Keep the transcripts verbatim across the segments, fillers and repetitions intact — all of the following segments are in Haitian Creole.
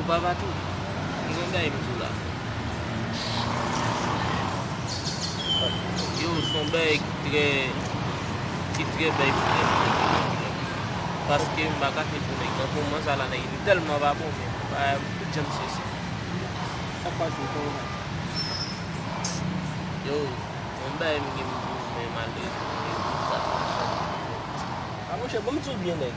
Papa tou, m gen yon bagay m di w la. Yo, se yon bagay ki trè, ki trè bay pwoblèm. Paske m pa kache pou nèg nan moman sa la, nèg li tèlman pa bon, men pa tout jan m sezi. Sa k pase? Kòman? Yo, yon bagay m gen m di w, men malerezman, yo, sa konsa. A monchè, bon, m di w byen, nèg.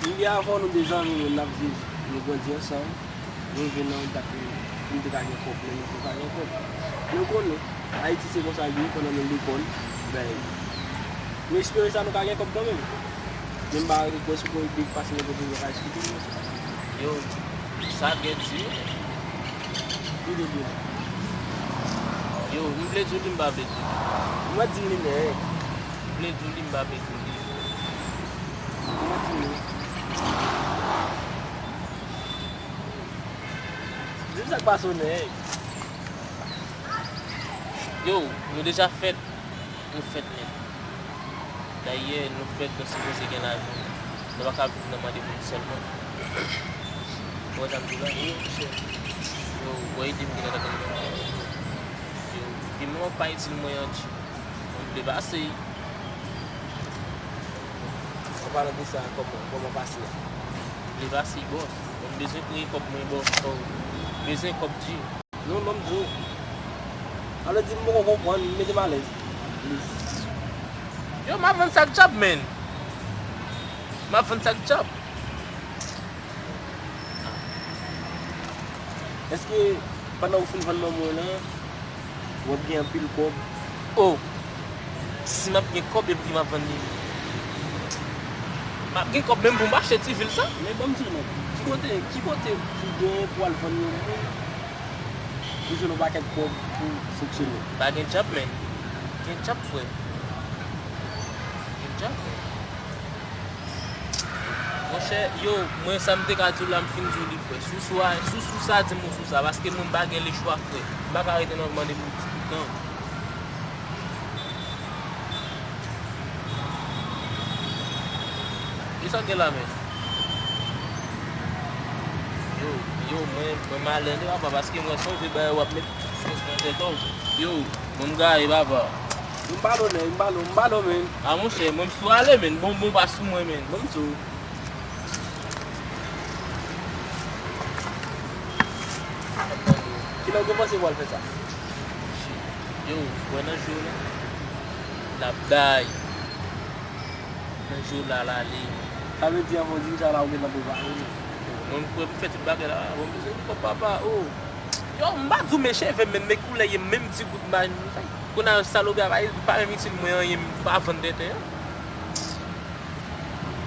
M gen avan nou de zanmi, nou n ap viv, nou grandi ansanm. Nou rive nan yon dat pou nou te ka gen kòb, men nou poko ka gen kòb. Nou konnen, Ayiti se konsa l ye, pandan nou lekòl, ben, nou espere sa nou ka gen kòb kanmenm. Men m pa kwè si w konn big pase nenpòt moun yo ka eksplike m. Yo, sa trè di. Yo, m vle di w li, m pa vle di w li. Mwen di li, men. M vle di w li, m pa vle di w li. Mwen di li. Di m sa k pase w, nèg. Yo, nou deja fèt, nou fèt nèt. Dayè, nou fèt, nou sipoze gen lajan. Nou pa ka viv nan mande moun sèlman. Ou wè sa m di w la? Wi, monchè. Yo, ou wè ide m gen nan tèt mwen. Yo, vi mwen pa itil mwen anti. Mwen vle pase. An palan de sa, kòman, kòman pase a? Vle pase, bòs. Mwen bezwen kreye kòb mwen, bòs. Oh, bezwen kòb di. Non, ban m di w. Alò di m poko konprann, m mete m alèz. Plis. Yo, m ap vann sak djab, men. M ap vann sak djab. Èske pandan ou fin vann manman w lan, w ap gen anpil kòb? Oh! Si m ap gen kòb epi m ap vann li. M ap gen kòb menm pou m achte ti vil sa. Men ban m di w non, ki kote, ki kote pou gen pou al vann yon moun pou jwenn yon pakèt kòb pou fonksyone? Pa gen djab, men. Gen djab, frè. Gen djab, men. Monchè, yo, mwen sa m te ka di w la, m fin di w li, frè. Si w sou a, si w sou sa, di m ou sou sa, paske mwen m pa gen lechwa, frè. M pa ka rete nan mande pou ti tan. Kisa w gen la, men? Yo, yo, mwen, mwen malen de papa, paske mwen sonje bagay w ap met sou nan tèt ou. Yo, mwen m gaye, papa. M ba l onè, m ba l, m ba l, men. A, monchè, mwen m sou ale, men. Bon, bon, pa sou mwen, men. Bon, m sou. Kilè w te panse w al fè sa? Yo, wè nan je w la. L ap bay. Nan je w la, l ale. Sa vle di, anvan w di m sa la, ou gentan prepare. Mwen, m kwè m fè tout bagay la. Bon, m bezwen di kòb papa, oh. Yo, m pa di w men cheve m, men, men koulè ye, menm ti gout m pa janm fè. Kounye a, salopri a pa, pa menm itil mwen anyen, m pa vann tenten an.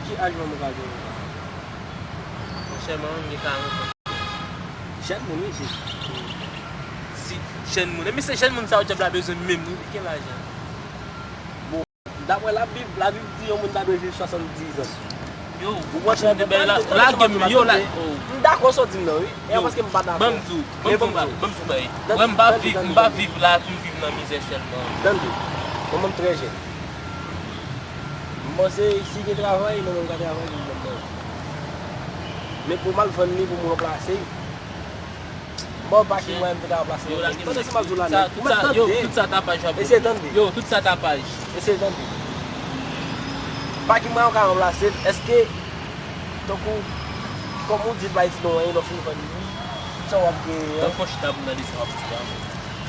Ki aj manman w ka genyen? Monchè, manman m gen karant an. Jèn moun, wi, se. Si jèn moun. Epi se jèn moun sa yo djab la bezwen menm, wi, li gen lajan. Bon, daprè Labib, Labib di yon moun ta dwe viv swasanndiz an. Yo, ou konprann sa, lage m, yo, la, oh. M dakò sa w di m nan, wi. E paske m pa dakò. Ban m di w, ban m di w, ban m di w bagay. Wè, m pa viv, m pa viv la pou m viv nan mizè sèlman. Tande, manman m trè jèn. M panse si gen travay, nan mwen ka travay pou m ban mwen. Men pou m al vann li pou m ranplase, m pa wè pa ki mwayen m te ka ranplase mwen. Tande sa m ap di w la, nèg. Ou mèt tande. Yo, tout sa tapaj w ap. Eseye tande. Yo, tout sa tapaj. Eseye tande. Pa ki mwayen w ka ranplase l, èske, tankou, kòm ou di l pa itil ou anyen, lè w fin vann li, tout sa w ap genyen an. Tankou w chita pou w tande sa w ap di a.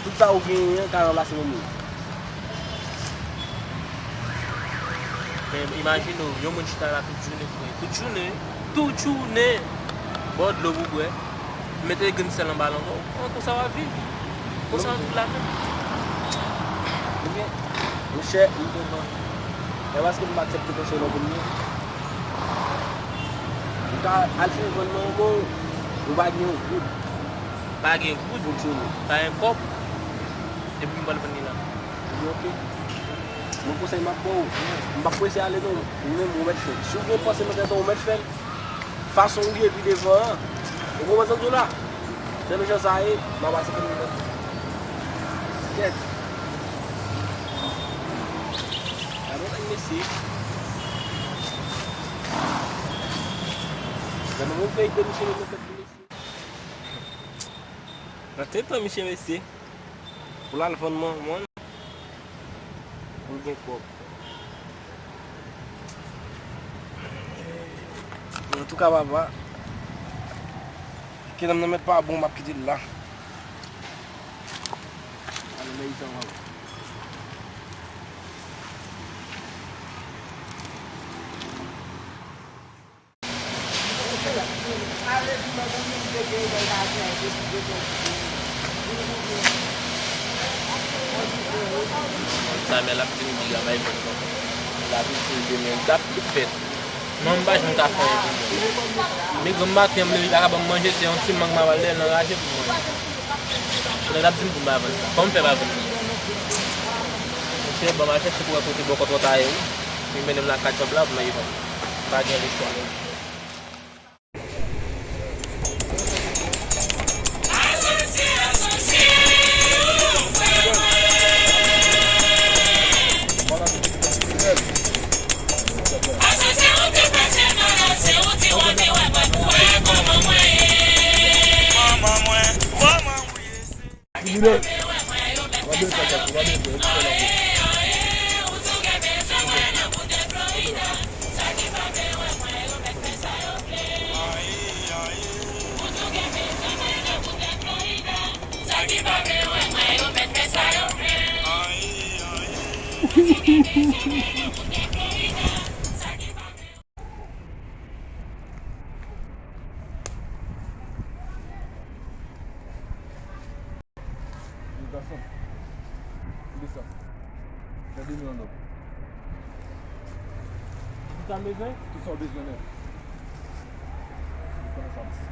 Tout sa ou genyen an ka ranplase yon moun. Men imajine w, yon moun chita la tout jounen, frè. Tout jounen, tout jounen. Ba w dlo pou w bwè. Mete grenn sèl anba lang ou. An, konsa w ap viv. Konsa w ap viv la menm. Ebyen, monchè, m kontan. E paske m pa aksepte konsèy nan kounye a. Ou ka al fin vann manman w, ou pa gen yon goud. Pa gen goud, fonksyone. Pa gen kòb. Epi m pral vann li la. Ebyen, oke. Bon konsèy m ap ba w. M p ap prese ale non. Ou menm, ou mèt fè l. Si w gen panse nan tèt ou, ou mèt fè l. Fason w ye pi devan an. Ou konprann sa m di w la? Se nan jan sa ye, m a pase pou nou. Kèt. Gade yon nèg mesye. Gade move ide misye met nan tèt li, mesye. Nan tenten misye, mesye. Pou l al vann manman l, pou l gen kòb. Antouka, papa, ke nanm nan mèt pa bon, m ap kite l la. Ale, men sa, papa. Sa men l ap di m di la bay mwen kòman. L ap di m demen dat li fèt. Non, m pa janm ka fè anyen pou mwen. Men granm maten an, m leve, li pa ka ban m manje, se yon ti mang m ap al dèyè l anraje pou manje. Kounye a l ap di m pou m pa vann. Kòman m fè pa vann? Mesye, ban m al chèche pou wè kote bò kòtwòt a ye wi. Li mennen m lakay Djòb la pou m al vann. Pa gen lespwa. Kriminèl. Ou pa bezwen fè sa, ou pa bezwen fè sa. Gason, kite sa. Gade nou annò. Tout sa m bezwen? Tout sa w bezwen nèt. Ou konnen sa, mesye.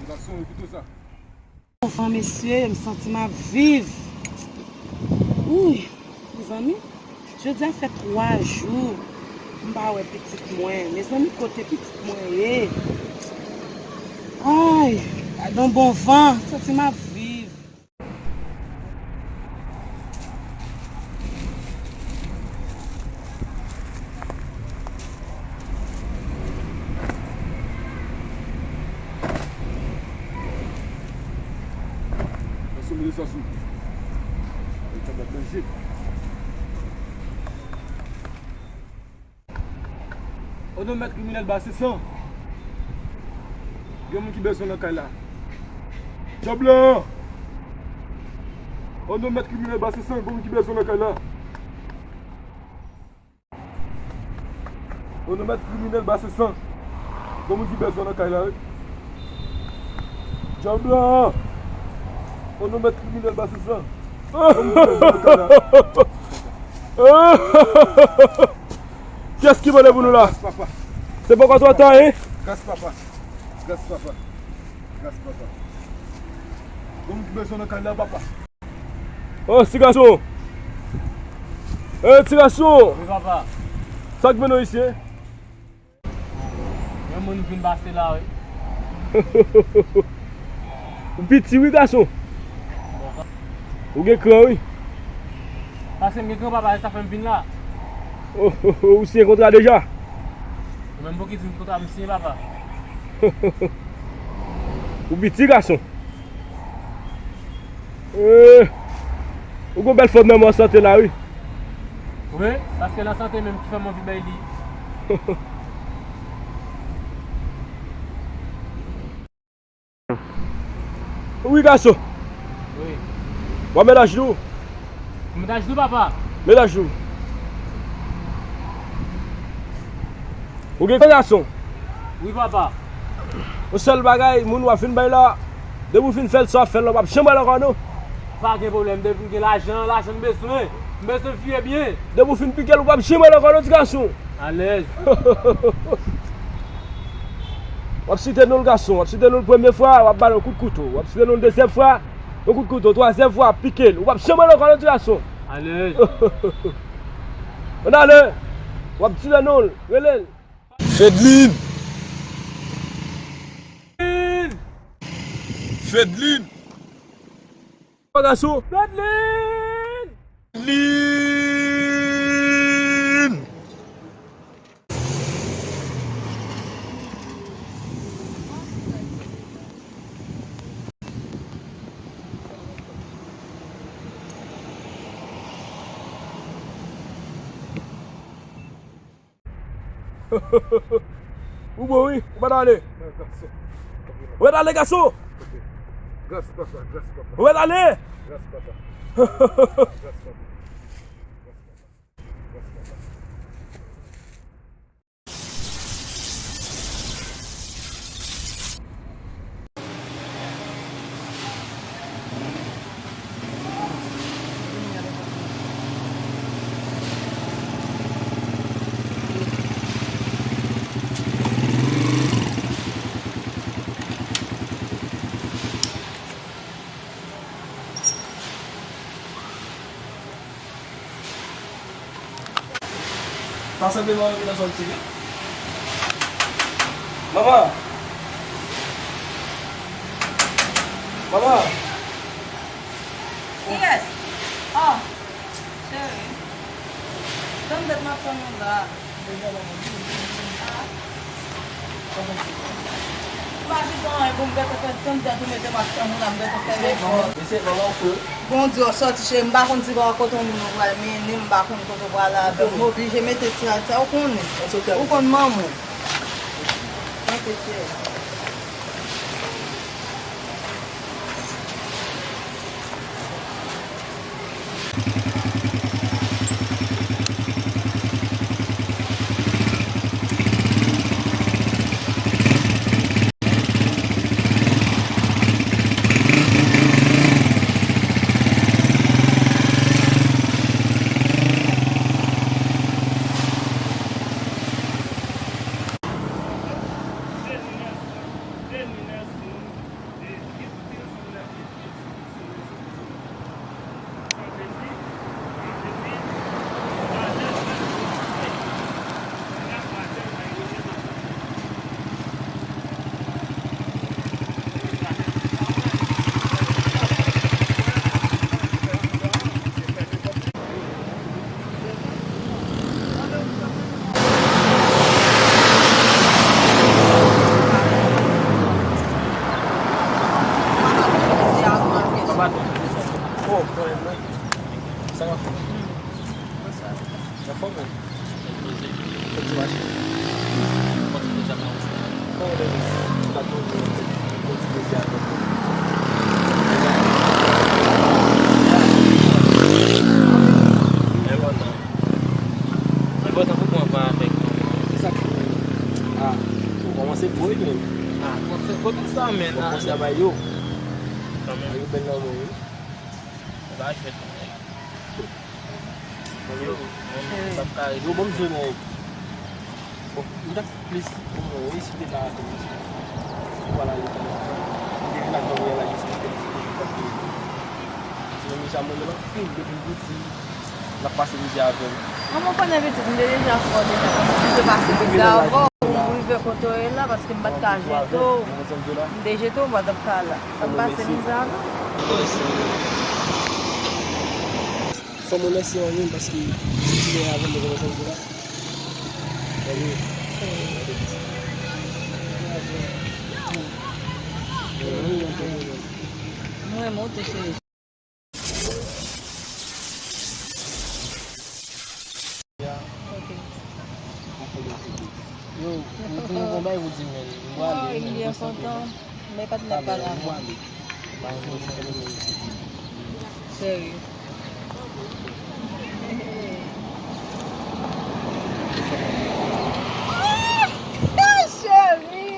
Gason, écoute ça. Anfan, mesye, m santi m ap viv. Wi, mezanmi, jodi a fè twa jou m pa wè pitit mwen. Mezanmi, kote pitit mwen ye? Ay, gadon bon van, m santi m ap viv. Gason, mete sa sou. Ay, sa va manje. O non mèt kriminèl ba se san. Gen moun ki bezwen nan kay la. Djab la! O non mèt kriminèl ba se san, gen moun ki bezwen nan kay la. O non mèt kriminèl ba se san. Gen moun ki bezwen nan kay la, wi. Djab la! O non mèt kriminèl ba se san. Gen moun ki bezwen nan kay la. Kiyès ki mande pou nou la? Gras papa. Se poko twò ta, hein? Gras papa. Gras papa. Gras papa. Gen moun ki bezwen nan kay la, papa. Oh, ti gason. Eh, ti gason. Wi, papa. Sa k mennen w isi, hein? Yon moun vin pase la, wi. Ou piti, wi, gason. Ou gen kran, wi. Paske m gen kran, papa, se sa fè m vin la. Oh, oh, oh, ou siyen kontra deja? Ou menm pou ki di m kontra m siyen, papa. Ou piti, gason. Eh, ou gon bèl fòm nan mò sante la, wi. Wi, paske nan sante menm ki fè m anvi bay li. Wi, gason. Wi. W ap mennaj nou? Mennaj nou, papa. Mennaj nou. Ou gen gason? Wi, papa. Yon sèl bagay, moun w ap fin bay la, depi w fin fè l sa w ap fè l la, w p ap janm wè l ankò, non. Pa gen pwoblèm, depi m gen lajan, lajan m bezwen. M bezwen fi e byen. Depi w fin pike l, ou p ap janm wè l ankò, non, ti gason. Alèz. W ap site non l, gason, w ap site non l premye fwa, w ap ba l yon kout kouto. W ap site non l dezyèm fwa, yon kout kouto. Twazyèm fwa, pike l. Ou p ap janm wè l ankò, non, ti gason. Alèz. Ann ale. W ap site non l, rele l. Fedlin! Fedlin! Gason. Fedlin! Fedlin! Ou bon, wi. Ou mèt ale. Ou mèt ale, gason. Gras papa, gras papa. Ou mèt ale. Gras papa. Gras papa. Pa sanble manman ki nan zòn sud, wi. Manman! Manman! Kiyès? Ah, cheri. Tann tèt m ap tann ou la. M pa di gen anyen pou m gentan fè, tann tèt ou mete m ap tann ou la, m gentan fè lefò. Mesye, manman w fou. Bondye, w sòti cheri, m pa konn si pa kote yon moun ou pral mennen m, m pa konn kote w prale avè m. M oblije mete ti rad sa, ou konnen. Ou konn manman w. Ok, cheri. Sa k ap fèt? Anfòm ou? Fè ti mache. Kontinye sa pa ou. Kòman w leve? M pa t konn ou fè yon ti plezi avè m. Enpòtan. Enpòtan pou mwen pa avèk manman. Kisa k fè? Ah, ou kòmanse gwo wi menm. Ah, kote, kote sa menm? Bon, kòmanse a bay yo. Kanmenm. Yo bèl nan men wi. Ou pa jwèt non, nèg. Yo, mwen menm, m p ap ka rete. Yo, bon, m jwenn, bon, m t ap plis, bon, wi, si w te ka atann, wi. Ou pa la, li te kontan. M te vin ak manman la, jis pou felisite l, paske se yon mesye a mwen menm anpil, depi m piti, l ap pase mizè avè m. Manman konnen pitit, m te deja fò deja, paske m te pase mizè avè w, pou m rive kote w ye la, paske m pa t ka jete w. M te jete w, m pa t ap ka la. Sa m pase mizè avè w. Fò m remèsye w anpil paske ou te la avè m nan moman sa m te la. Anpil. Mwen renmen w tou, cheri. Ok. Ou di, men, m prale, men, m konsantre, men. Men pa t nan pale avè m. Serye. Ah! Cheri!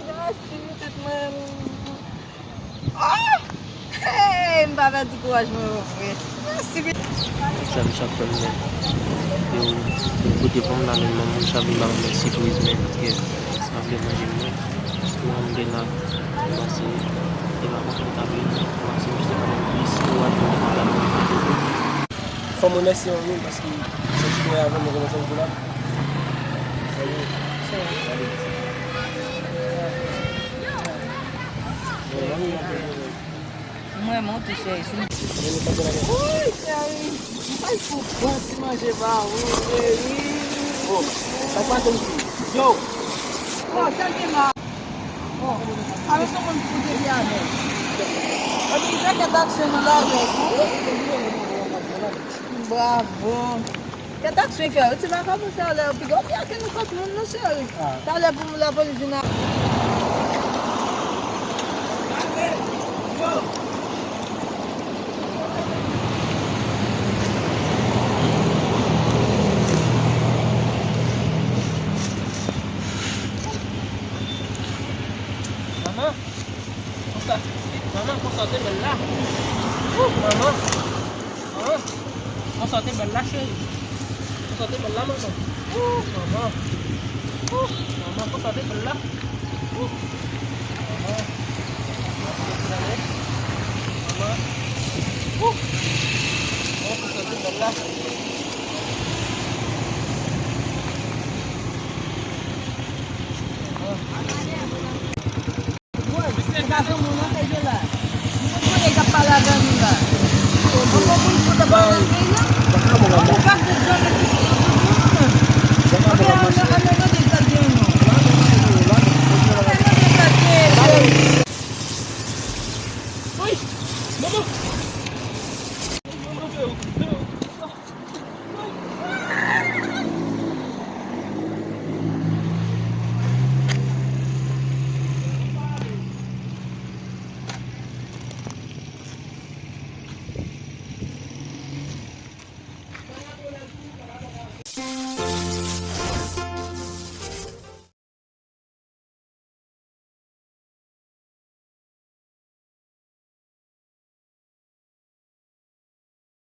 Mèsi, tèt mwen. Ah! Hey, m pa pèdi kouraj mwen, vre. Mèsi, bi- Sa m chak fè m nèt. Yo, yo pote pou m la, men manman m chak vin ba mwen sipriz, men, paske m ap fè manje m nèt. Sinon, m gen la, m pase, e pa kontan ta vin, m pase, m jis te pale plis, ou a vin nan la. Fò m remèsye manmi m paske se ti bagay avè m, mwen remèsye l tou la. Manmi m, mwen renmen w tou, cheri. Wi, cheri. M pral pou bon ti manje ba ou, cheri. Oh, sa pa de yo. Oh, sa gen la. Bon, avèk yon moun pou te byen avè l. Epi, fè kèt aksyon nou la avèk ou. Bravo. Kèt aksyon fè, ou ti pa ka panse a lè, piga w byen ke nou kont moun, non, cheri. Talè pou lapolis vin a. Manman, konsa, manman, konsa te bèl la. Ouh, manman, manman, konsa te bèl la, cheri. Konsa te bèl la, manman. Ouh, manman. Ouh, manman, konsa te bèl la. Ouh, manman. Manman. Ouh, manman, konsa te bèl la. Manman. Mesye, gade moun nan fè je la. Nou konn kote k ap pale avè nou la. Yon bon moun pou te pale avè nou. Yon moun k ap de zòn epi tout moun. Ok, ann, ann, ann, ann, sa gen non. Ann, ann, sa gen. Wi, manman.